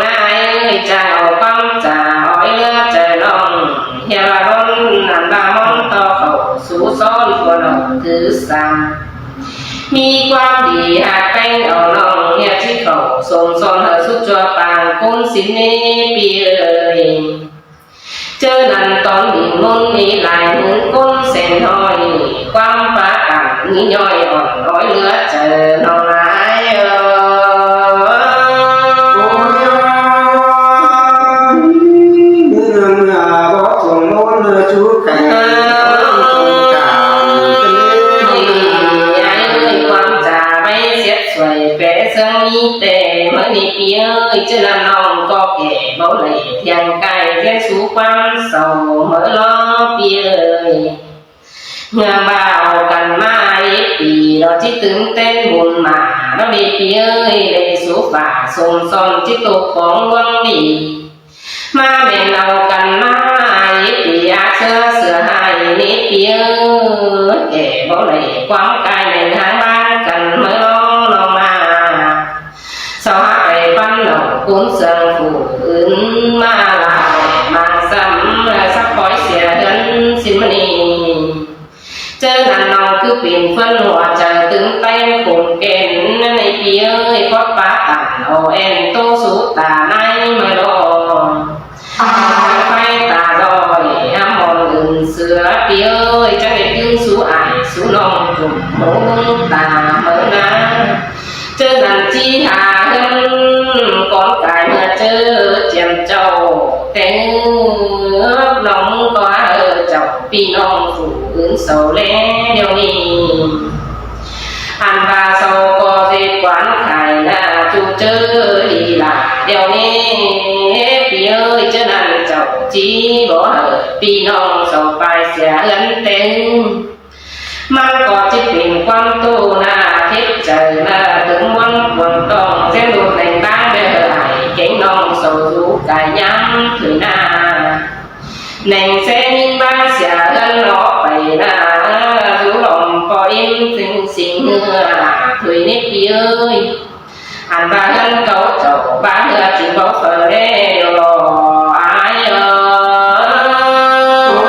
ນາຍເອີຍ ຈັ່ງເອົາຄວາມຈາອ້ອຍເຫຼືອໃຈນ້ອງ ເຮັດວ່າລົ້ນນັ້ນວ່າມົນຕໍ່ເຂົ້າສູ່ຊ້ອນ ຄວນເອົາຖືສາ ມີຄວາມດີຮັກແພງເອົານ້ອງ ເຮັດຊິເຂົ້າຊົມຊ້ອນໃຫ້ສຸດຊົ່ວປານ ຄຸນສິນນີ້ ພີ່ເອີຍ. ເຈີນັ້ນຕອນດິນມົນມີຫຼາຍໝື່ນຄົນແສນຮ້ອຍ ຄວາມປາກັນມີຍ່ອຍອ່ອນອ້ອຍເຫຼືອໃຈນ້ອງນາຍເອີຍ. ໂອ້ຍ ເມືອງອາບໍ່ສົມບູນຈຸດໄກ ເອີຍ ຄວາມຈາໄປເສດ ຊ່ວຍແປເຊິ່ງມີແຕ່ເມີນີ້ ພີ່ເອີຍ. ເຈີນັ້ນນ້ອງກໍແກ່ບໍ່ໄດ້ທຽງກາຍ ທຽງສູ້ຄວາມເສົ້າເມີລອ ພີ່ເອີຍ. ເມື່ອວ່າເອົາກັນມາອີກປີ ລອຊິຕື່ມເຕັ້ນບຸນມາ ລອນີ້ ພີ່ເອີຍ ໄດ້ສູ່ຝາຊົມຊ້ອນ ຈິດຕົກຂອງຫວັງດີ ມາແມ່ນເອົາກັນມາອີກປີ ອາເຊື່ອເສືອຫາຍນີ້ ພີ່ເອີຍ. ແກ່ບໍ່ໄດ້ຄວາມກາຍ ແມ່ນຫາງບ້ານກັນເມີນ້ອງມາ ເຊົາຫາໄປປັນເອົາຄຸນເຊື່ອງຜູ້ອື່ນມາລາຍ ມາຊ້ຳສັກຄອຍເສຍເຮືອນສິນມະນີ. ເຈີນັ້ນນ້ອງຄືເປັນເຟືອນຫົວໃຈ ຕື່ມເຕັ້ນຂົນແກ່ນໃນ ພີ່ເອີຍ. ຄອດປາຕັນໂອແອນໂຕສູຕາໃນເມີລອ ໄຟຕາລອຍຫາໝອນອື່ນເສືອ ພີ່ເອີຍ. ຈັ່ງໄດ້ຄືນສູ່ອ້າຍສູ່ນ້ອງ ຈຸ່ມໂມງຕາເມີນາ ເຈີນັ້ນຈີຫາເຮືອນກ່ອນກາຍ ເມື່ອເຈີຈຽມເຈົ້າແຕ່ງ ນ້ອງກໍຫາເອີເຈົ້າ ພີ່ນ້ອງຜູ້ອື່ນເຊົາແລດຽວນີ້ ອັນວ່າເຊົາກໍເຮັດກວານຂາຍນາ ຈູເຈີດີລາດຽວນີ້ ພີ່ເອີຍ. ເຈີນັ້ນເຈົ້າຈີບໍ່ໃຫ້ພີ່ນ້ອງເຊົາໄປເສຍເຮືອນແຕ່ງ ມັນກໍຊິເປັນຄວາມໂຕໜ້າເຮັດໃຈນາ ເຖິງວັນຄວນຕ້ອງເສຍຫຼຸດແດງດາງເດີ ອ້າຍເກັ່ງນ້ອງເຊົາຢູ່ກາຍຍາມຖອຍໜ້າ ແໜ່ງເສຍິງບ້ານເສຍເຮືອນອອກໄປນາ ຢູ່ລອມພໍເອັມເປັນສິງເຮືອຖອຍນິດ ພີ່ເອີຍ. ອັນວ່າເຮືອນເກົ່າເຈົ້າ ບ້ານເຮືອຈິງເບົາເຟີແລດຽວລໍອ້າຍເອີຍ. ໂອ້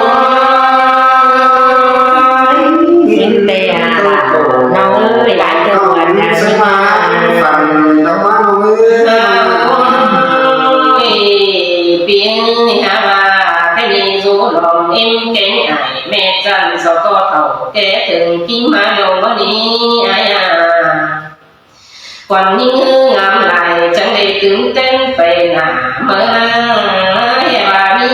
ຍ ສິນເຕຫານ້ອງເອີຍ ຫຼາຍເທື່ອກວ່າຈະມີ ໂອ້ຍ ປີນີ້ຫາວ່າແຕ່ນີ້ຢູ່ລອມເອັມເກັ່ງອ້າຍ ແມ່ຈັນເຈົ້າກໍເຖົ້າແກ່ເຖິງກິນມາໂດນນີ້ອ້າຍອາ ກວນຍິງງາມຫຼາຍ ຈັ່ງໄດ້ຕື່ມເຕັ້ນໄປໜ້າເມີນາ ແຕ່ວ່າມີ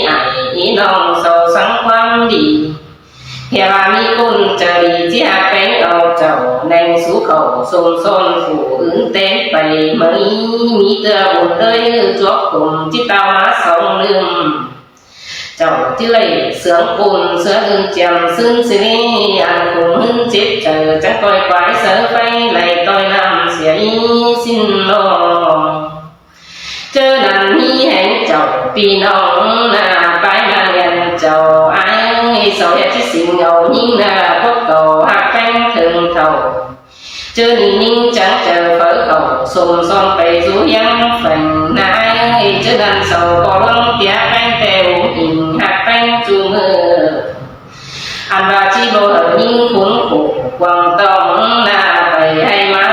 ອ້າຍອີນ້ອງເຊົາສັງຄວາມດີ ແຕ່ວ່າມີຄົນໃຈດີ ຊິຮັກແພງເອົາເຈົ້າ ແໜ່ງສູ່ເຂົ້າຊົມຊ້ອນຜູ້ອື່ນແຕ່ງໄປເມີ ມີເທື່ອບຸນເລີຍຈວກຄົນ ຈິດຕາມາສອງລືມ ເຈົ້າຈຶ່ງໄດ້ເຊື່ອງປູນເຊື່ອອື່ນຈຽມຊື່ນສິຣີ ອັນຄົງຫຶນຈິດໃຈ ຈັ່ງປ່ອຍຄວາຍເສືອໄຟໄຫຼຕໍ່ຍນ້ຳເສຍອີສິນນອງ. ເຈີນັ້ນມີແຫ່ງເຈົ້າພີ່ນ້ອງນາ ປາຍນາງແມ່ນເຈົ້າອ້າຍ ເຊົາເຮັດຊິສິງເອົາຍິງນາ ພວກເຂົາຮັກແພງເຖິງເຖົ້າ ເຈີນີ້ຍິງຈັງເຈີເຝີເຂົ້າ ສົມຊ້ອນໄປສູ່ຮຽງແຝງນາຍ ເຈີນັ້ນເຊົາກໍລວງເຕຍແປ້ງແຕ່ຫຸງອິງ ຮັກແປ້ງຈູມື ອັນວ່າຊິບໍ່ໃຫ້ຍິງຂຸນໂຂກກວາງຕ້ອງນາ ໄປໃຫ້ມາ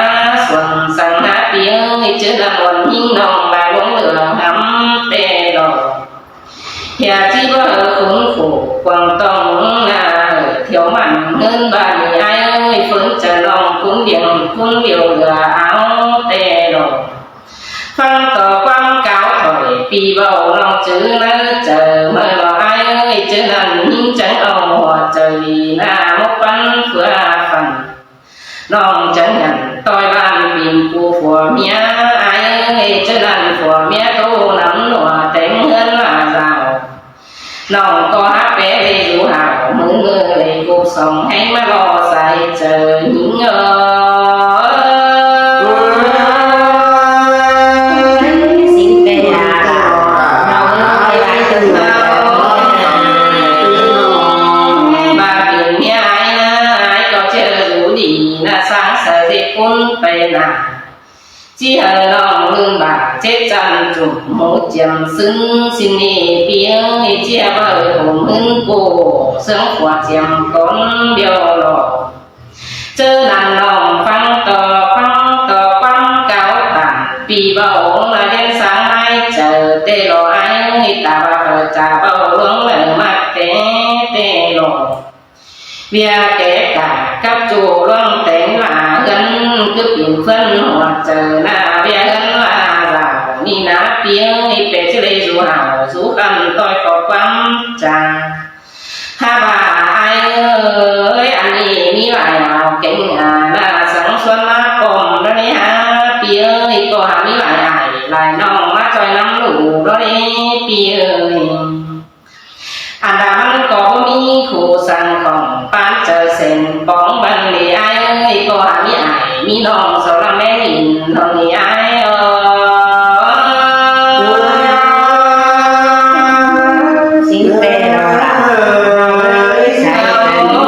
ສວນສັງຫາປີເອີຍ ເຈີນັ້ນບ່ອນຍິງນ້ອງລາຍຫຼົງເຫຼືອຫຳແຕ່ດອກ ເພື່ອຊິບໍ່ໃຫ້ຂຸນໂຂກກວາງຕ້ອງນາ ທ່ຽວໝັ້ນເຮືອນບ້ານນີ້ອ້າຍເອີຍ ເຟີນຈະນ້ອງຄຸນດຽງຄຸນດຽວເຫຼືອເອົາແຕ່ດອກ ຟັງຕໍ່ຄວາມກ່າວຖ້ອຍປີເວົ້າ ນ້ອງຈື່ໃນໃຈເມີລອອ້າຍເອີຍ ເຈີນັ້ນຍິງຈັ່ງເອົາຫົວໃຈນາ ໝົກປັນເພື່ອຝັນ ນ້ອງຈັ່ງຍັນຕ່ອຍບ້ານປີນປູຜົວເມຍອ້າຍເອີຍ ເຈີນັ້ນຜົວເມຍໂຕນຳໜັວແຕ່ງເຮືອນວ່າລາວ ນ້ອງກໍຮັກແປໄດ້ຢູ່ຫາວ ມື້ເມື່ອໄດ້ກົບສອງແຫ່ງມາລໍສາຍເຈີຍິງເອີຍ ສິນເຕຫານ້ອງເອີຍ ຫຼາຍເຕີບເຕີບາດເປັນເມຍອ້າຍນາ ອ້າຍກໍເຈີຢູ່ດີນາ ສ້າງສາຍເສດຄຸນໄປນາ ຈະໃຫ້ນ້ອງລື່ນບາດເຈັບຈຳຈຸ່ມ ໝູຈຽມຊຶ້ງ ຊິນນີ້ປີເອີຍ ຈະເວົ້າຜົມຫຶງໂກ ເຊິ່ງຂົວຈຽມກ່ອນດຽວລໍ ເຈີນັ້ນນ້ອງຟັງຕໍ່ ຟັງຕໍ່ຄວາມກ່າວຕາມ ປີເວົ້າລະເຢັນສາງໃນໃຈ ແຕ່ລໍອ້າຍເອີຍ ຕາວ່າເຂົາຈະເວົ້າລວງເລີຍ ມັກແຕ່ ແຕ່ລໍ ວຽກແກກະກັບຈູລວງແຕງລາເຮືອນ ຄືປີນເພື່ອນຫົວໃຈນາ ວຽກເຮືອນລາລາວນີ້ນາ ປີເອີຍ ແປຊິໄດ້ສູ່ເຮົາສູ່ຄຳ ຕ້ອຍຂໍ້ຄວາມຈາ ຫາວ່າອ້າຍເອີຍ ອັນນີ້ມີຫຼາຍເອົາເກັ່ງອານາ ສັງຊວນມາປ້ອມດອກນີ້ຫາ ປີເອີຍ ກໍຫາມີຫຼາຍອ້າຍຫຼາຍນ້ອງ ມາຊ່ອຍນຳລູກດອກນີ້ ປີເອີຍ ອັນດາມັນກໍບໍ່ມີຄູ່ສັງຂອງ ປານເຈົ້າເສັ້ນປອງບັນນີ້ ອ້າຍເອີຍ ກໍຫາມີອ້າຍມີນ້ອງ ສອງລຳແມ່ນອິນເທົ່ານີ້ ອ້າຍເອີຍ ໂອ້ຍ ຊິງແປລະ ໂອ້ຍ ໃສ່ກັນ ໂອ້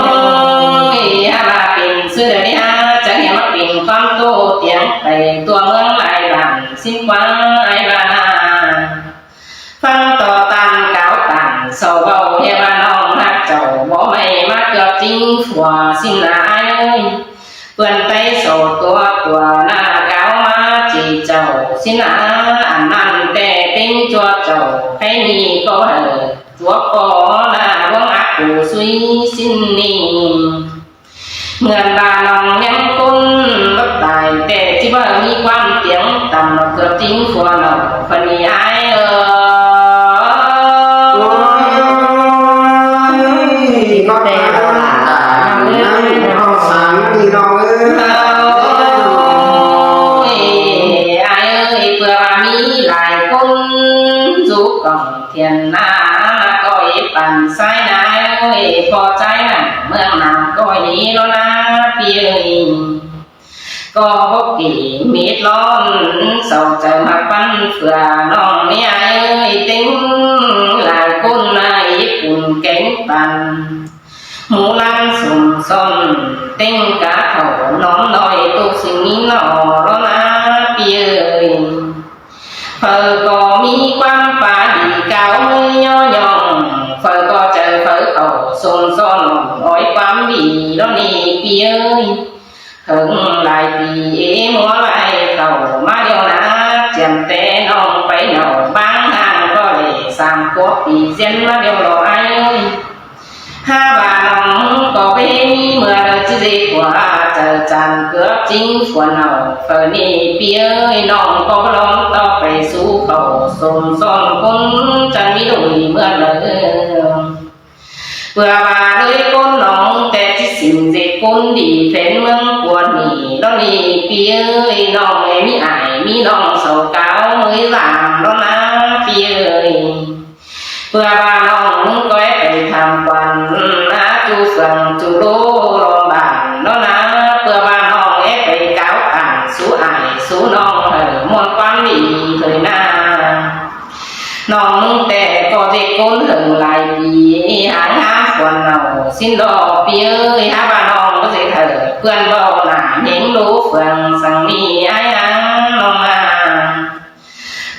ຍ ຫາວ່າເປັນຊື່ໃດຫາ ຈັກແມ່ນມາເປັນຄວາມໂຕຕຽງ ໄປຕົວເມືອງຫຼາຍບ້ານ ຊິງກວ່າອ້າຍວ່ານາ ຟັງຕໍ່ຕາມກ່າວຕາມເຊົາເວົ້າ ແຕ່ວ່ານ້ອງຮັກເຈົ້າ ບໍ່ໄດ້ມາເກືອບຈິງຜົວ ຊິນນາອ້າຍເອີຍ ເປື້ອນໄຕເຊົາຕົວຕົວໜ້າ ກ່າວມາຈີເຈົ້າ ຊິນນາ ອັນນັ້ນແຕ່ເປັນຕົວເຈົ້າ ໃຜມີກໍໃຫ້ຕົວກໍໜ້າ ລວງອາກູຊຸຍ ຊິນນີ້ ເໝືອນວ່ານ້ອງຍັງຄົນບໍ່ຕາຍ ແຕ່ທີ່ວ່າມີຄວາມຕຽງຕ່ຳ ເກືອບຈິງຜົວນ້ອງ ເພິ່ນນີ້ອ້າຍເອີຍ ໂອ້ຍ ຂອບໃຈຫຼາຍໆ ນ້ອງເອີຍ ນ້ອງສາວນີ້ນ້ອງເອີຍ ໂອ້ຍ ອ້າຍເອີຍ ເພື່ອວ່າມີຫຼາຍຄົນ ຢູ່ກອງ ທຽນນາກໍອີປານຊາຍນາເອີຍ ພໍໃຈນະເມືອງນາກໍອີໂລນາ ປີເອີຍ ກໍບໍ່ກີເມດຮ້ອນ ເຊົາໃຈມາປັນເພື່ອນ້ອງນີ້ອ້າຍເອີຍ ເຕັງຫຼາຍຄົນນາ ຍີ່ປຸ່ນແກງປັນ ໝູ່ລານສົມຊ້ອນ ເຕັງກະເຂົ້າໜອມນ້ອຍ ໂຕຊິງນີ້ໜໍໂລນາ ປີເອີຍ ເພິ່ນກໍມີຄວາມປາດີ ກ່າວເມີຍໍຍ້ອງ ເພິ່ນກໍໃຈເພິ່ນເຂົ້າຊົມຊ້ອນ ອ້ອຍຄວາມດີດອກນີ້ ປີເອີຍ ເຖິງຫຼາຍປີເອ ມົວໄຫຼເຂົ້າມາດຽວນາ ຈຽມແຕ່ນ້ອງໄປເໜົາ ບາງທ່ານກໍໄດ້ສາມກວ່າປີ ເຊັ່ນມາດຽວລອອ້າຍເອີຍ ຫາວ່ານ້ອງກໍໄປມີເມື່ອໃດ ຊິໄດ້ກວ່າເຈົ້າຈັນເກືອບຈິງ ຄວນເອົາເພິ່ນນີ້ ປີເອີຍ ນ້ອງກໍບໍ່ລອງຕໍ່ໄປສູ່ເຂົາ ສົມຊ້ອນຄົນຈັນມີໂດຍເມື່ອໃດ ເພື່ອວ່າໂດຍຄົນນ້ອງ ແຕ່ທີ່ສິ່ງເຈຄົນດີ ແຟນເມືອງກວນນີ້ດອກນີ້ ປີເອີຍ ນ້ອງເອມີອ້າຍມີນ້ອງ ເຊົາກາວເມີຍສາມດອກນາ ປີເອີຍ ເພື່ອວ່ານ້ອງກໍໄປທຳຄວັນນາ ຈູເຟືອງຈູໂລລອມບານເນາະນາ ເພື່ອວ່ານ້ອງໄປກ່າວຕາມສູ່ອ້າຍສູ່ນ້ອງ ໃຫ້ມ່ວນຄວາມດີເທີຍນາ ນ້ອງແຕ່ກໍເດັກຄົນເຖິງຫຼາຍປີ ຫາງາມຄວນເອົາສິ້ນດອກ ປີເອີຍ ຫາວ່ານ້ອງບໍ່ເສດໃຫ້ເພື່ອນເວົ້າໜ້າເຫັນໂລເຟືອງ ສັງນີ້ອ້າຍນາ ນ້ອງນາ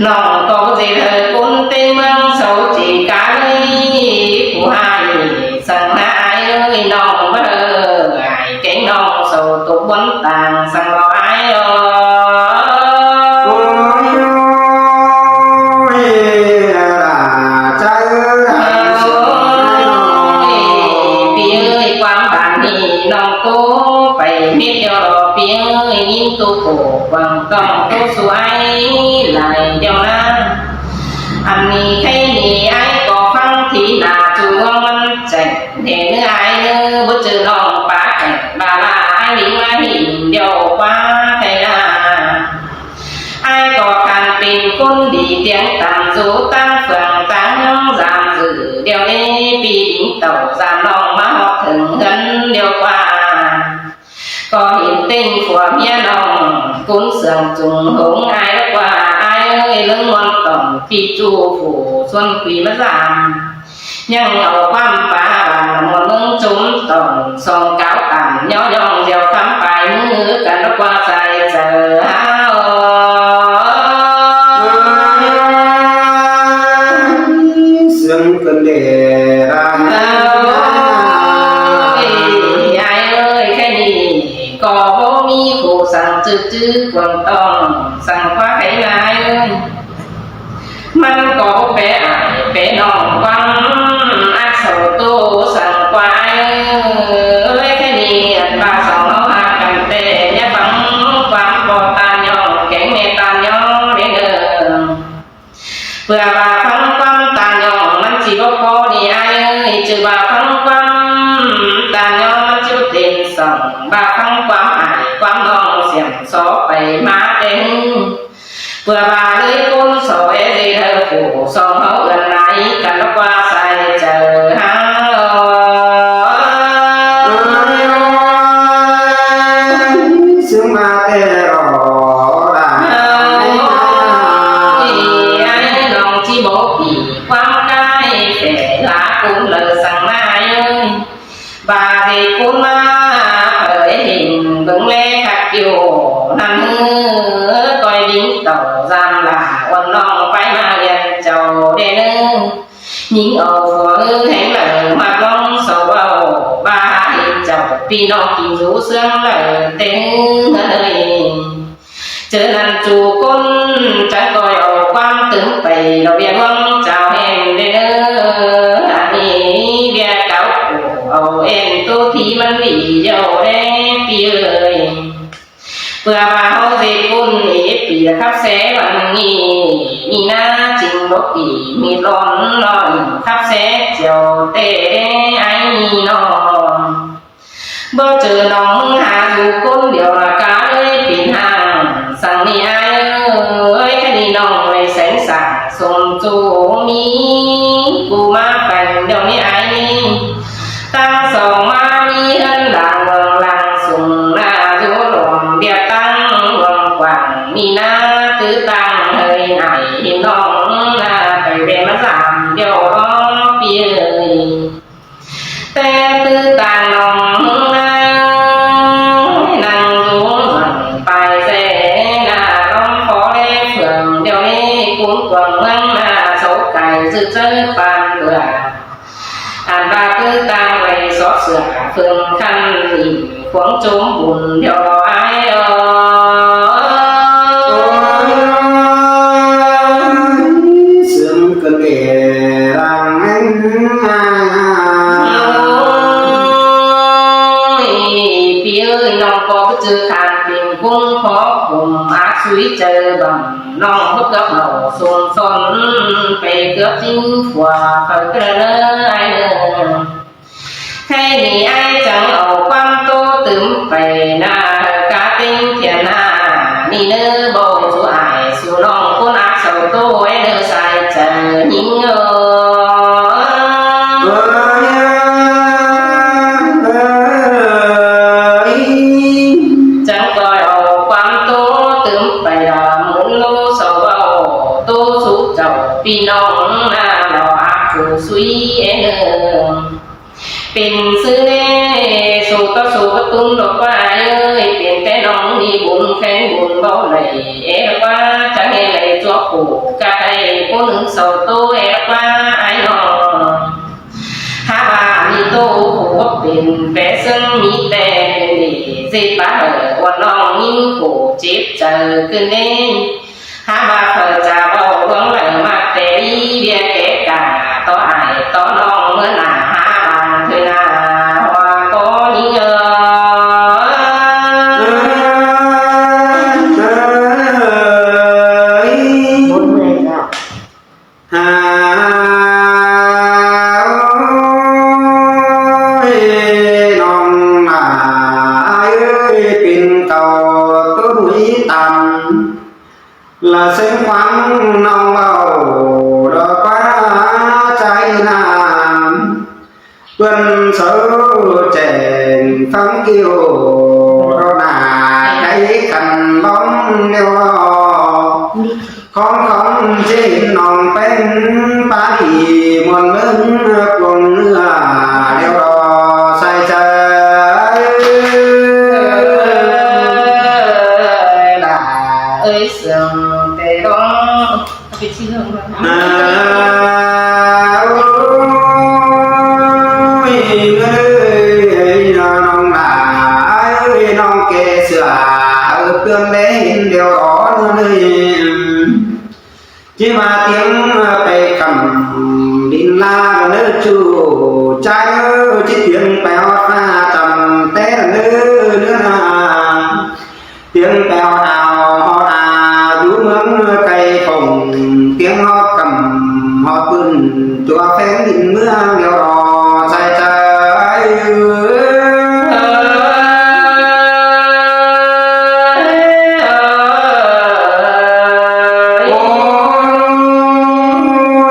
ນ້ອງກໍບໍ່ຊິເລີຍຄົນເຕັງເມືອງເຊົາຈີກາເລີຍ ຜູ້ຮ້າຍສັງນາອ້າຍເອີຍ ນ້ອງບໍ່ເລີຍ ອ້າຍແກງນ້ອງເຊົາຕົກບົນຕ່າງສັງບໍ່ອ້າຍເອີຍ ໂອ້ຍ ໂອ້ຍ ລາຈາເອີຍ ໂອ້ຍ ປີເອີຍ ຄວາມບາດນີ້ນ້ອງໂຕໄປເມັດດຽວ ປີເອີຍ ຍິງໂຕໂກ ຫວັງຕ້ອງໂຕສວຍຫຼາຍດຽວນາ ອັນນີ້ໃຜນີ້ອ້າຍກໍຟັງທີໜ້າ ຈູວ່າມັນແຈ້ງແດ່ເນີອ້າຍເນີ ບໍ່ເຈີນ້ອງປາແກ່ງບາລາ ອ້າຍລິງລາຫີນດຽວກວ່າໃຜນາ ອ້າຍກໍຄັນເປັນຄົນດີ ຕຽງຕາມສູ່ຕາມເຟືອງຕາມຢາມ ຈື່ດຽວເດ ປີດິງເຕົ້າ ສາມນ້ອງມາຮອດເຖິງເຮືອນດຽວກວ່າ ກໍເຫັນເຕັງຜົວເມຍນ້ອງ ກຸນເຊື່ອງຈຸງຫົງ ອ້າຍກວ່າ ອ້າຍເອີຍ ເລື່ອງມ່ວນຕ່ອມ ປີຈູຜູ້ຊວນຄຸຍມາສາມ ຍັງເອົາຄວາມປາບານ ມວນເມືອງຈຸມຕ່ອມ ສອງກາວຕາມ ຍໍຍ້ອງດຽວຄຳປາຍ ມືກັນກວ່າໃສ່ເຈີເຮົາ ສັ່ງຈື່ຈື່ຄວນຕ້ອງ ສັ່ງຄວາມໃຜນາຍເອີຍ ມັນກໍບໍ່ແປອ້າຍແປນ້ອງ ຄວາມອັກເສົາໂຕ ສັ່ງຄວາຍເອີຍ ແຄ່ນີ້ອັນວ່າສອງເຮົາຮັກກັນແທ້ ຢ່າຟັງຄວາມພໍ່ຕາຍອງ ແກງແມ່ຕາຍອງເດີ. ເພື່ອວ່າຟັງຄວາມຕາຍອງມັນຊິບໍ່ພໍນີ້ອ້າຍເອີຍ ຈື່ວ່າຟັງຄວາມຕາຍອງມັນຊິບໍ່ເຕັມຊ່ອງ ວ່າຟັງຄວາມອ້າຍຄວາມນ້ອງ ສຽມຊໍໄປມາແຕ່ ເພື່ອວ່າເລີຍຄົນຊໍເອເດເດີຜູ້ສອງເຮົາເອື້ອນນາຍກັນ ລະກວ່າໃສ່ໃຈເຮົາ ເອີຍ ເອີຍ ຊຶ່ງມາແຕ່ລໍລະ ເອີຍ ອ້າຍນ້ອງຊິບໍ່ຜີຄວາມກາຍແຕ່ລະຄົນເລີຍ ສັ່ງນາຍເອີຍ ບາດນີ້ຄົນມາເຜີຍເຫັນເບິ່ງແລຄັກຢູ່ນັ້ນເຮີ ກ້ອຍດິງເຕົ້າ ສາມຫຼ້າອ່ອນນ້ອງໄປມາຮຽນເຈົ້າແດ່ເນີ ຍິງເອົາຜົວເຮີແຮງເລີ ມັກລອງສະເວົ້າ ບາດນີ້ເຈົ້າ ພີ່ນ້ອງກິນຢູ່ເຊື່ອງເລີເຕັງເຮີຍ. ເຈີນັ້ນສູ່ຄົນ ຈັ່ງກໍເອົາຄວາມຕຶງໄປ ລະວຽນຫວງເຈົ້າແຫ່ງເດີ ອັນນີ້ວຽກເກົ່າ ເອົາເອັນໂຕທີ່ມັນດີດຽວແດ່ ພີ່ເອີຍ ເພື່ອວ່າເຮົາຊິກຸນອີກປີລະຄັບແສວັນນີ້ ມີໜ້າຈິງບໍ່ກີມີລ້ອນລ້ອນ ຄັບແສຈຽວແຕ່ໄອ້ນ້ອງ ບໍ່ເຈີນ້ອງ ຫາຢູ່ຄົນດຽວລະກາເລີຍເປັນຫ້າງ ສັ່ງນີ້ອ້າຍເອີຍ ຄັນນີ້ນ້ອງໄດ້ແສງສາງສົມຊູມີ ຜູ້ມາແປງດຽວນີ້ອ້າຍນີ້ ຕັ້ງສອງມາມີເຮືອນຫຼັງເມືອງຫຼັງສູງ ໜ້າຢູ່ຫຼວງ ວຽກຕັ້ງລວງກວ້າງ ມີໜ້າຕື້ຕັ້ງເຮີຍ ໃຫ້ນ້ອງໜ້າໄປແວ່ມາສາມດຽວ ພີ່ເອີຍ. ແຕ່ຕື້ຕ່າງນ້ອງນາງ ນັ່ງຢູ່ເມືອງປາຍແສນາ ລອງຂໍແລເຟືອງ ດຽວນີ້ກຸນກວາງເມືອງນາ ໂສກາຍຊຶກເຊີປານເບືອ ອັນວ່າຄືຕ່າງໄວ້ສອດເສື້ອເພິ່ນຄັນ ຂວາງຈົ່ມບຸນດຽວອ້າຍເອີຍ ເສີມເກີນເວລາແມ່ນ ໂອ້ຍ ພີ່ເອີຍ ນ້ອງກໍບໍ່ຈື່ຂ້າງເປັນຄົນຂໍຄົມອາດສຸຍເຈີບັງ ນ້ອງບໍ່ເກືອບເລົ່າສົມສົນ ໄປເກືອບຈິງກວ່າເຂົາເກີນເອີຍ ໃຫ້ມີອ້າຍຈັ່ງເອົາຄວາມໂຕຕື່ມໄປໜ້າກາເຕັງທຽນໜ້າ ນີ້ເນີບໍ່ໃຫ້ສູ່ອ້າຍສູ່ນ້ອງຄົນຮັກເຊົາໂຕໄວ້ເນີສາຍໃຈຍິງເອີຍ ເອີຍ ເອີຍ ຈັ່ງກໍເອົາຄວາມໂຕຕື່ມໄປດຳມຸນໂລເຊົາເວົ້າໂຕສູ່ເຈົ້າ ພີ່ນ້ອງນາລອອາກຜູ້ສຸຍເອີຍ ເປັນຊື່ແນ່ ໂສກະໂສກະຕຸນດອກວ່າເອີຍ ເປັນແຕ່ນ້ອງມີບຸນແຂນບຸນເວົ້າໄດ້ເອດອກວ່າ ຈັກແນ່ໄດ້ຕົວໂຄກະໄດ້ຜູ້ໜຶ່ງເຊົາໂຕເອດອກວ່າ ອ້າຍນ້ອງ ຫາວ່າມີໂຕຜູ້ເປັນແປເຊິ່ງມີແຕ່ເປັນເດ ຊິປາເອີ ວ່ານ້ອງຍິງຜູ້ເຈັບໃຈຂຶ້ນເດ ຫາວ່າເຂົາຈະເວົ້າເລື່ອງໃດມາແຕ່ວຽກແກ່ກາ ຕໍ່ອ້າຍຕໍ່ນ້ອງເມື່ອໜ້າຫາບາງເທື່ອໜ້າວ່າກໍຍິງເອີຍ ເອີຍ ເອີຍ ບໍ່ເມື່ອຍແລ້ວ ຫາ ໂອ້ຍ ນ້ອງຫຼ້າເອີຍ ເປັນເຕົາໂຕໜຸຍຕຳ ລະເຊິ່ງຟັງນ້ອງເວົ້າ ດອກວ່າໃຈນາງ ເພິ່ນເຊົາແຈ້ງຟັງກິ່ວ ດອກໜ້າໄກຄັນລ້ອມແນວ ຂອງຂອງເຈນນ້ອງແປ້ງປາດີ ມ່ວນເມືອງກວງເໜືອ ດຽວລໍໃສ່ໃຈ ເອີຍ ຫຼ້າເອີຍ ເຊື່ອງແຕ່ດອງ ເປັນຊິເລື່ອງ ໂອ້ຍ ເອີຍ ນ້ອງຫຼ້າເອີຍ ນ້ອງແກ່ເສື້ອ ເຕືອນແລເຫັນແລ້ວເນາະເອີຍ ຈິວ່າຕຽງໄປກຳດິນລາເນີຈູ້ຈາຍເອີຍ ຈິຕຽງໄປຮອດຟ້າຕຳແຕ່ເນີເນື້ອນາ ຕຽງແປວດາວຮອດອາ ຢູ່ເມືອງໄກຄົງ ຕຽງຮອດກຳຮອດປືນ ຕົວແຟນດິນເມືອງດຽວລໍ ໃສ່ໃຈ ໂອ້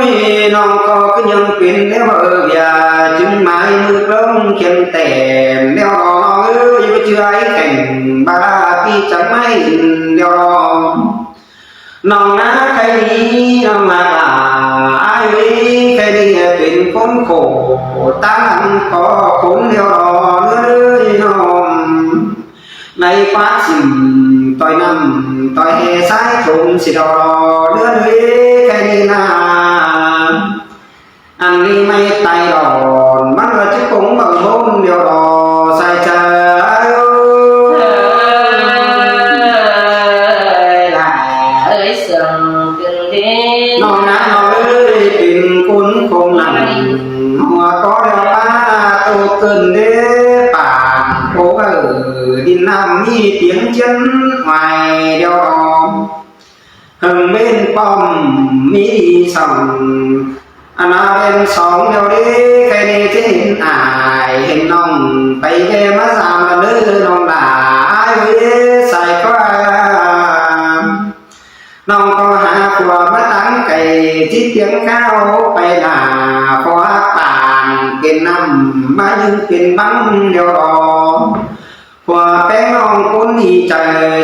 ຍ ນ້ອງກໍຄືຍັງເປັນແນວເອີກຢາ ຈຶ່ງໝາຍມືເຄິ່ງຂຽນແຕ້ມແນວລໍ ນ້ອງເອີຍ ບໍ່ເຊື່ອໃຫ້ແຂ່ງ ບາລາຕີຈັກໄມ້ດຽວລໍ ນ້ອງນາໄຄນີ້ ນ້ອງຮັກຫຼາຍ ໄຄນີ້ເປັນຄົນໂຄດ ຕາງຫຼັງກໍຄົນດຽວລໍ ເອີຍນ້ອງ ໃນຄວາມຊິມ ຕ່ອຍນ້ຳ ຕ່ອຍແຮ່ສາຍຊົມ ຊິດຽວລໍ ເລື່ອນເວໄຄນີ້ນາ ອັນນີ້ໄມ້ໄຕດອນ ມັນວ່າຈະກົງບັງບົນດຽວລໍ ໃສ່ໃຈ ເອີຍ ຫຼ້າເອີຍ ເຊື່ອງຂຶ້ນດີ ນ້ອງນານ້ອງເອີຍ ເປັນຄົນຄົງນັ້ນ ຫົວກໍດຽວປາໂຕເກີນເດ້ ປານໂອເອີ ດິນນ້ຳມີຕຽງຈຽນໄມ້ດຽວ ເຫິງເວັນປ້ອມມີສອງ ອະນາເວັນສອງດຽວເດ້ ໃຄນີ້ຈະເຫັນອາຍ ເຫັນນ້ອງໄປແວ່ມາສາມເດີນ້ອງຫຼ້າເອີຍ ສາຍກວ່າ ນ້ອງກໍຫາຜົວມາຕັ້ງໄກ ຊິຕຽງກ້າວໄປໜ້າ ເພາະຫາກປານເປັນນ້ຳ ມາຢືນເປັນບັງດຽວລໍ ຜົວແປ້ງນ້ອງຄົນດີໃຈ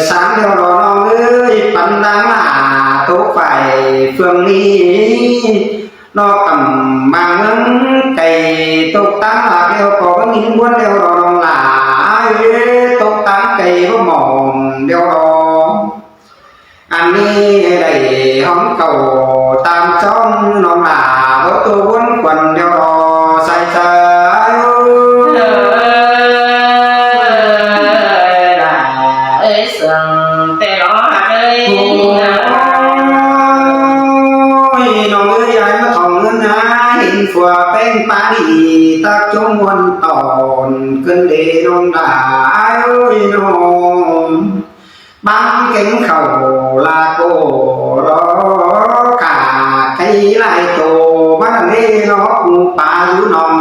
ສາງດຽວລໍນ້ອງເອີຍ ປັນນາງຫຼ້າຕົກໄຟເຟືອງນີ້ ນອກກຳມາເມືອງໄກ ຕົກຕາງຫຼາກແລ້ວກໍບໍ່ຍິນບວນດຽວລໍນ້ອງຫຼ້າເອີຍ ຕົກຕາງໄກບໍ່ໝອນດຽວລໍ ອັນນີ້ໄດ້ຫອມເຂົ້າຕາມຈ້ອງນ້ອງຫຼ້າ ບໍ່ຕົວວົນຄວັນດຽວລໍໃສ່ໃຈ ເອີຍ ຫຼ້າເອີຍ ເຊື່ອງແຕ່ລໍຫາກເອີຍ ໂອ້ຍ ນ້ອງເອີຍ ຍາຍມາທ່ອງເງິນຫາ ເຫັນຜົວແປ້ງປາດີ ຕັກຈົງມ່ວນຕອນ ເກີນເດນ້ອງຫຼ້າເອີຍນ້ອງ ບາງເກັງເຂົ້າລາໂກ ລໍກາໄກ່ຫຼາຍໂຕ ມາເລນອກໝູປ່າຢູ່ໜອງ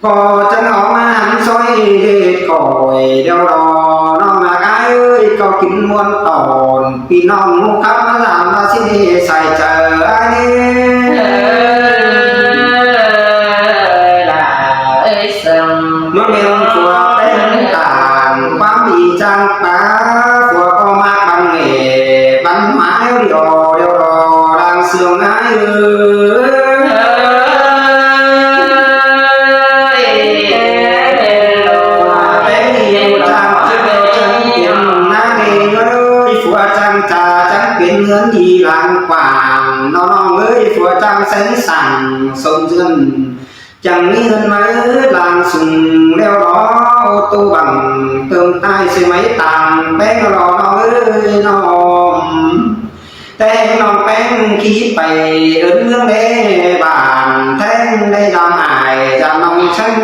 ກໍຈັ່ງເອົາມາຫັນຊອຍເຮັດກ້ອຍດຽວລໍ ນ້ອງນາກອາຍເອີຍ ກໍກິນມ່ວນຕອນ ພີ່ນ້ອງໝູ່ຄັບມາຫຼາມາຊິເດໃສ່ເຈີອາເດ ເອີຍ ຫຼ້າເອີຍ ເຊິ່ງ ມັນແມ່ນຜົວແປ້ງຕ່າງ ຄວາມດີຈ້າງປາ ຜົວກໍມັກບັງເອ ບັງໝາດຽວດຽວດຽວລໍ ລາງເຊື່ອງອາຍເອີຍ ແປ້ງດີຈ້າງເຈົ້າເຈົ້າເປັນນາງເອງເອີຍ ຜົວຈັ່ງຈາຈັ່ງເປັນເຮືອນດີລາງກວ້າງ ນ້ອງເອີຍ ຜົວຈັ່ງແສງສັງສົມເຮືອນ ຈັ່ງມີເຮືອນໄມ້ລາງສູງແລ້ວລໍ ໂອໂຕບັງເຕີມໃຕ້ເສໄໝຕ່າງແປ້ງລໍນ້ອງເອີຍນ້ອງ ແຕ່ນ້ອງແປ້ງຂີ່ໄປເອີ້ນເມືອງແລບ້ານ ແທ້ງໄດ້ດຳອາຍຈາກນ້ອງແຊ່ງ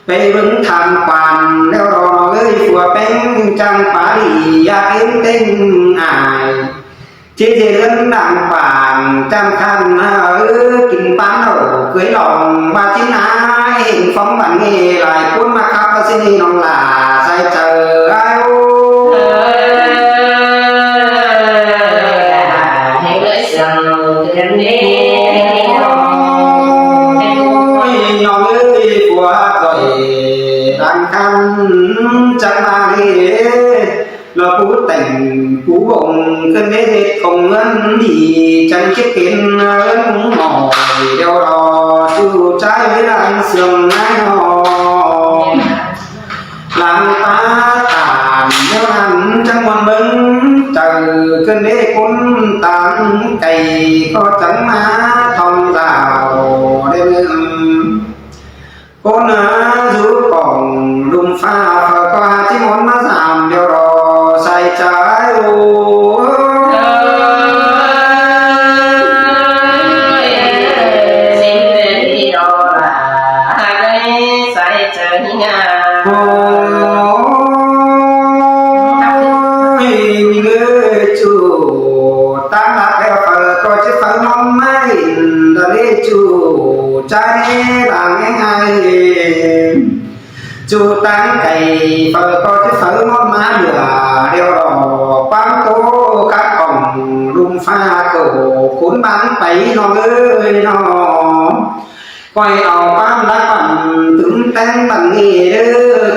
ໄປເບິ່ງທາງກວ້າງແລ້ວລໍນ້ອງເອີຍ ຜົວແປ້ງຈັ່ງປາດີຢາກເຫັນເຕັງອາຍ ເຈເຈເລື່ອນດັ່ງປານຈຳຄັນເອີ ກິນປານເອົາເຄີຍລອງວ່າຈິນອາຍ ເຫັນຟອງບັນເນຫຼາຍຄົນມາຄັບວ່າຊິນີ້ນ້ອງຫຼ້າໃສ່ເຈີອາຍໂອ ເອີຍ ໃຫ້ເລີຍເຊື່ອງເປັນເດ ໂອ້ຍ ນ້ອງເອີຍ ຜົວຂ້ອຍ ດັ່ງຄັນຈັກມາເດ ລະຜູ້ແຕ່ງຜູ້ວົງ ເກີດເຮັດຂອງເງິນດີ ຈັ່ງຄິດເປັນເຮືອນໝໍຍ ດຽວລໍສູ່ໃຈຫຼັງເຊື່ອງນາຍນ້ອງ ຫຼັງປາຕານແນວນັ້ນ ຈັ່ງມ່ວນເບິ່ງໃຈ ເກີດເດຄົນຕ່າງໄກ ກໍຈັ່ງມາທ່ອງລາວເດີ ຄົນຫາຢູ່ກອງລຸ່ມຟ້າ ເຂົາກໍຫາທີ່ໝົນມາສາມດຽວລໍໃສ່ ໃຈໂອ້ຍ ເອີຍ ສິ້ນເດືອນດີດອກຫຼ້າ ຫາກໄດ້ໃສ່ໃຈງາມ ໂອ້ຍ ມີເງິນຈູ ຕາມຫຼັກແລ້ວເຝີກໍຈະເຝີນ້ອງມາຫຼິ້ນ ດະເລຈູ ໃຈຫຼາຍງ່າຍ ຈູຕາງໄກ ເຝີກໍຈະເຝີມອນມາເຫຼືອດຽວດອກ ຄວາມໂຕຄັກຂອງລຸມຟ້າໂຕ ຄຸນບາງໄປນ້ອງເອີຍນ້ອງ ຂ້ອຍເອົາຄວາມລັກບັນຕຶມແຕ່ງບັນນີ້ເດີ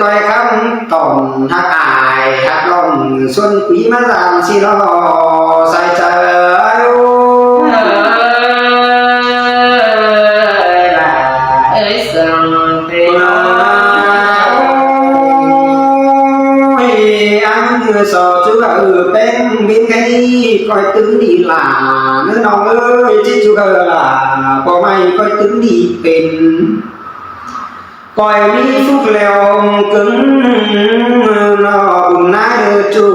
ຂ້ອຍຄຳຕອນຮັກອາຍຮັກລ້ອງ ຊວນຄຸຍມາສາມສີ່ລໍ້ ໃສ່ໃຈ ເອີຍ ຫຼ້າເອີຍ ເຊິ່ງເປັນ ໂອ້ຍ ອັນສອດຈຸເອີ ແປ້ງບິນໄກນີ້ ຂ້ອຍຕຶງດີຫຼ້າ ເນີນ້ອງເອີຍ ຈິຈຸເອີຫຼ້າ ບໍ່ໄໝ້ຂ້ອຍຕຶງດີເປັນ ຂ້ອຍມີສຸກແລ້ວເກິ່ງ ເນາະບຸນນາເດີຈູ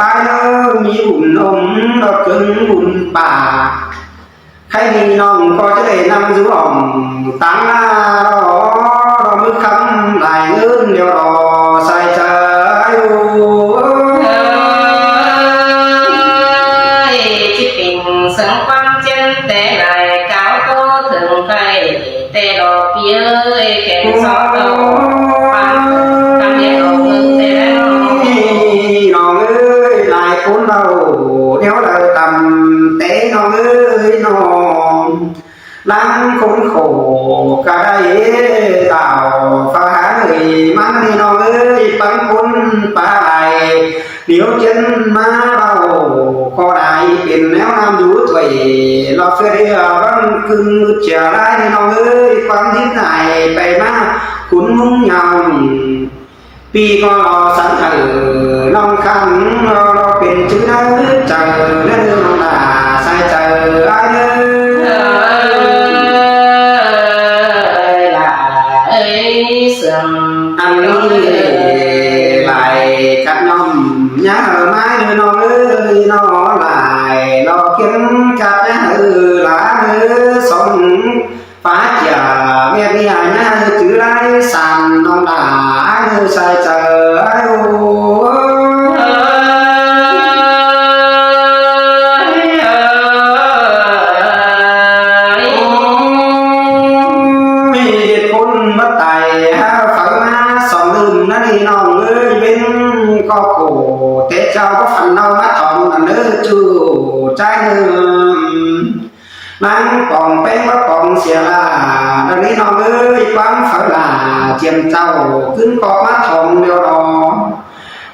ອາຍເດີ ມີບຸນອົມ ເນາະເກິ່ງບຸນປາ ໃຜມີນ້ອງກໍຈະໄດ້ນຳຢູ່ອ້ອມຕາງໜ້າ ລໍ ລໍມື້ຄ່ຳຫຼາຍເງິນດຽວລໍ ໃສ່ໃຈ ໂອ້ຍ ຈິເປັນເຊິ່ງຄວາມຈຽນແຕ່ຫຼາຍ ກ້າວໂຕເຖິງໄກ ແຕ່ລໍປີເອີຍ ແຂນສອງດອກ ປານກຳແດດອອກເບິ່ງແຕ່ລະນ້ອງ ນ້ອງເອີຍ ຫຼາຍຄົນເວົ້າແນວລາວຕ່ຳແຕ່ນ້ອງເອີຍນ້ອງ ລາງຄົນໂຄກະໄດ້ດາວ ຝາກເອີຍ ມັນນີ້ນ້ອງເອີຍ ປັນຄົນປາຍ ຫຼຽວຈຽນມາເວົ້າກໍໄດ້ ເປັນແນວນ້ຳຢູ່ຖ້ວຍ ລອບເຟດເອຍວັງກຶງ ເສຍຫຼາຍນ້ອງເອີຍ ຄວາມດິບຫາຍໄປມາ ຄຸນມຸງຍາວ ປີກໍສັ່ນເອີ ນ້ອງຄັນ ເປັນຈື່ໃນໃຈ ເດີນ້ອງຫຼ້າ ໃສ່ໃຈອ້າຍເດີ ເອີຍ ຫຼ້າເອີຍ ເຊື່ອງ ອັນນີ້ຫຼາຍກັດນ້ອມ ຍາມມາເດີນ້ອງເອີຍ ນ້ອງຫຼ້າ ລໍເກັບກັດຍາມເອີ ຫຼ້າເອີຍ ສົມ ປາຈາແມ່ເມຍຍາຈື່ຫຼາຍສານນ້ອງຫຼ້າເອີຍ ໃສ່ໃຈໂອ້ຍ ເຮັດຄົນບໍ່ຕາຍຫາເຝົ້າມາສອງລືມນັ້ນນີ້ນ້ອງເອີຍ ເວັນກໍໂກແຕ່ເຈົ້າບໍ່ຝັນເອົາມາຖອນນັ້ນເດີຈູໃຈເດີ ນາງປອງແປ້ງວ່າປອງເສຍລາ ດຽວນີ້ນ້ອງເອີຍ ຄວາມເຝົ້າລາ ຈຽມເຈົ້າ ຂຶ້ນເກາະມາທອງດຽວດອງ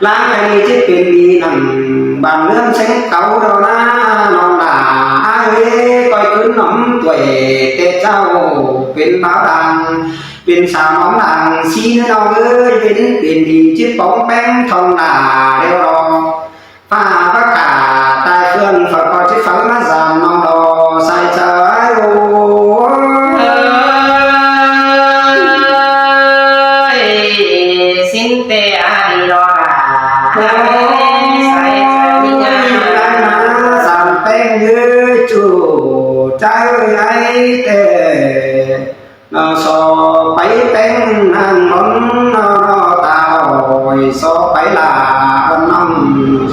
ລາງໄປນີ້ຈະເປັນດີນັ້ນ ບາງເລື່ອງແສງເກົ່າດອນາ ນ້ອງຫຼ້າເອີຍ ຂ້ອຍຂຶ້ນໜອມຕົວຍ ແຕ່ເຈົ້າເປັນບ່າວດັງ ເປັນສາວໜອງດັງ ສີເນຍນ້ອງເອີຍ ເປັນ ເປັນດີ ຈະປອງແປ້ງທອງຫຼ້າດຽວດອງ ຟ້າປະກາດຕາຍເພື່ອນ ເຝົ້າກໍຊິເຝົ້າມາສາມນ້ອງດອກ ໃສ່ໃຈໂອ້ຍ ສິ້ນແຕ່ອາດີດອກຫຼ້າ ໂອ້ຍ ໃສ່ໃຈມີງາມ ໄດ້ມາສາມແປ້ງເອີຍ ຈູໃຈໃຫຍ່ແຕ່ ນອ ຊອໄປແປ້ງນາງນອນ ນອ ຕາອ້ອຍ ຊອໄປຫຼ້າວັນນ້ອງ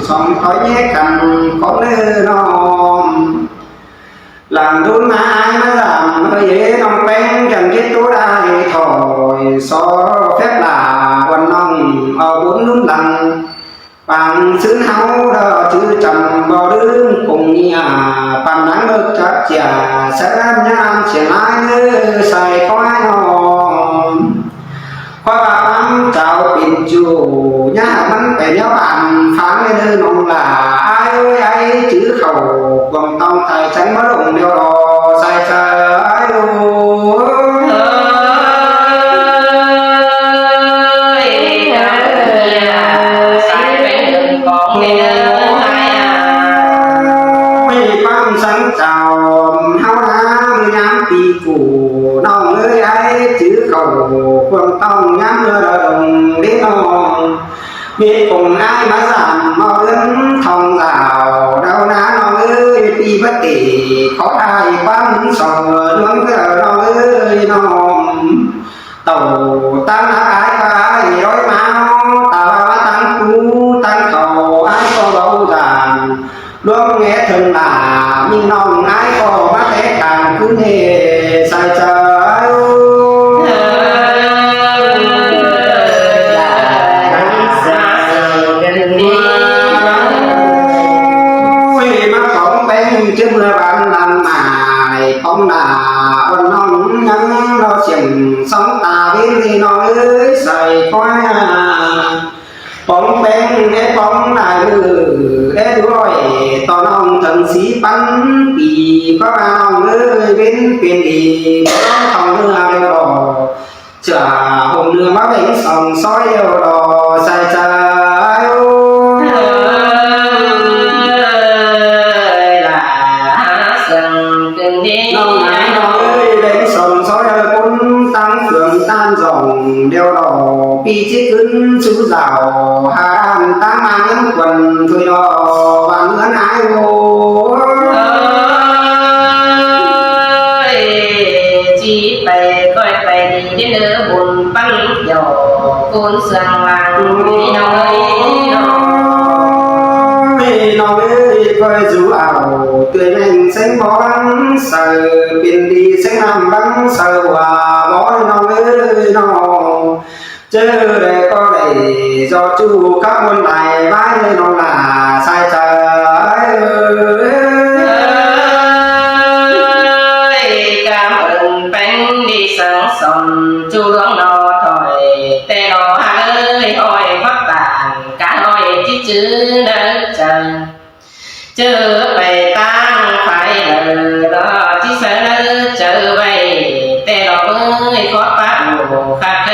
ສອງຕ້ອຍແຍກກັນຂອງເດີນ້ອງ ຫຼັງດຸນມາອາຍມາສາມເອີຍ ນ້ອງແປ້ງຈັ່ງເຮັດໂຕໄດ້ຖອຍ ຊອແຟບຫຼ້າວັນນ້ອງ ເອົາບຸນລຸນຫຼັງ ປາງຊືນເຮົາເດີ ຈື່ຈຳບໍ່ລືມກົງເມຍ ປານນາງເບີກຈັກເຈຍ ສະລາມຍາມສຽງລາຍເດີ ໃສ່ຄອຍນ້ອງ ຂ້ອຍວ່າຄວາມເຈົ້າເປັນຈູ ຢ່າໃຫ້ມັນໄປແນວບ້ານຟັງເດີນ້ອງຫຼ້າ ອ້າຍເອີຍ ອ້າຍຈື່ເຂົ້າ ຄວາມຕ້ອງໃຈຈັ່ງມາລົງແນວລໍ ໃສ່ໃຈໂອ້ຍ ສາຍແປ້ງຂອງເດີ ໃຫ້ຄວາມສັງເຈົ້າ ເຮົານາມື້ຍາມປີກູ່ ນ້ອງເອີຍ ອ້າຍຈື່ເຂົ້າ ຄວາມຕ້ອງຍາມເມື່ອລະດົງເດ້ນ້ອງ ມີຄົນອ້າຍມາສາມ ເວົ້າເລື່ອງ ສອງເອີນວນເອີນ້ອງເອີຍນ້ອງ ເຕົ້າຕາມຫາອ້າຍກໍອ້າຍລອຍມາເນາະ ຕາວ່າມາຕັ້ງປູຕັ້ງເຂົາ ອ້າຍກໍເວົ້າດານ ລວມແງ່ເຖິງໜ້າ ມີນ້ອງອ້າຍກໍມາແຕ່ກາງຄືນເຮໃສ່ໃຈ ໂອ້ຍ ມາຂອງແປ້ງຈະເມື່ອບານນຳໝາຍ ຂອງໜ້າອ່ອນນ້ອງຍັງລໍສຽງ ສ່ອງຕາເວັນນີ້ນ້ອງເອີຍ ໃສ່ຄວາຍ ປອງແປງແດ່ປອງນາຍເອີຍ ແດ່ດ້ວຍຕໍ່ນ້ອງເຖິງສີ່ພັນປີ ເພາະວ່ານ້ອງເອີຍເວັນເປັນອີກ ນ້ອງຕ້ອງເມືອແລ້ວບໍ່ ເຊື່ອຫົ່ມເນື້ອມາເວັງສອງຊອຍແລ້ວລໍໃສ່ໃຈ ໂອ້ຍ ຫຼ້າ ເຊິ່ງເປັນດີ ນ້ອງນາຍນ້ອງເອີຍ ເວັງສອງຊອຍຄົນຕ່າງເຄື່ອງຕ່າງຊ່ອງ ດຽວລໍ ປີຊິຂຶ້ນສູ່ສາວ ຫາດ້ານຕາມາເງິນຄວັນຖ້ວຍລໍ ວ່າເມືອນອາຍໂອ ເອີຍ ຊິໄປຄ່ອຍໄປດີເດີບຸນປັນດຽວ ໂກນເຊື່ອງລາງ ນ້ອງເອີຍ ນ້ອງເອີຍ ຂ້ອຍສູ່ເອົາ ເອື້ອຍແມ່ງແສງບອນ ໃສ່ເປັນດີແສງນ້ຳບັງ ໃສ່ວ່າບໍ່ນ້ອງເອີຍ ນ້ອງ ເຈີແລກໍໄດ້ ເຈາະຈູກັບຄົນຫຼາຍວາຍເດີນ້ອງຫຼ້າຊາຍເອີຍ ກາມເອີ້ນແປງດີສັງສົມ ຈູດວງນອຖອຍ ແຕ່ນອຫາເອີຍ ຫ້ອຍຄວັກຕ່າງ ການຫ້ອຍທີ່ຈື່ໃນໃຈ ເຈີໄປຕ່າງໄຟເລີ ທີ່ສະເໜີເຈີໄວ້ ແຕ່ລອເອີຍ ຂໍປາກໂຫ ຄັກໄຄ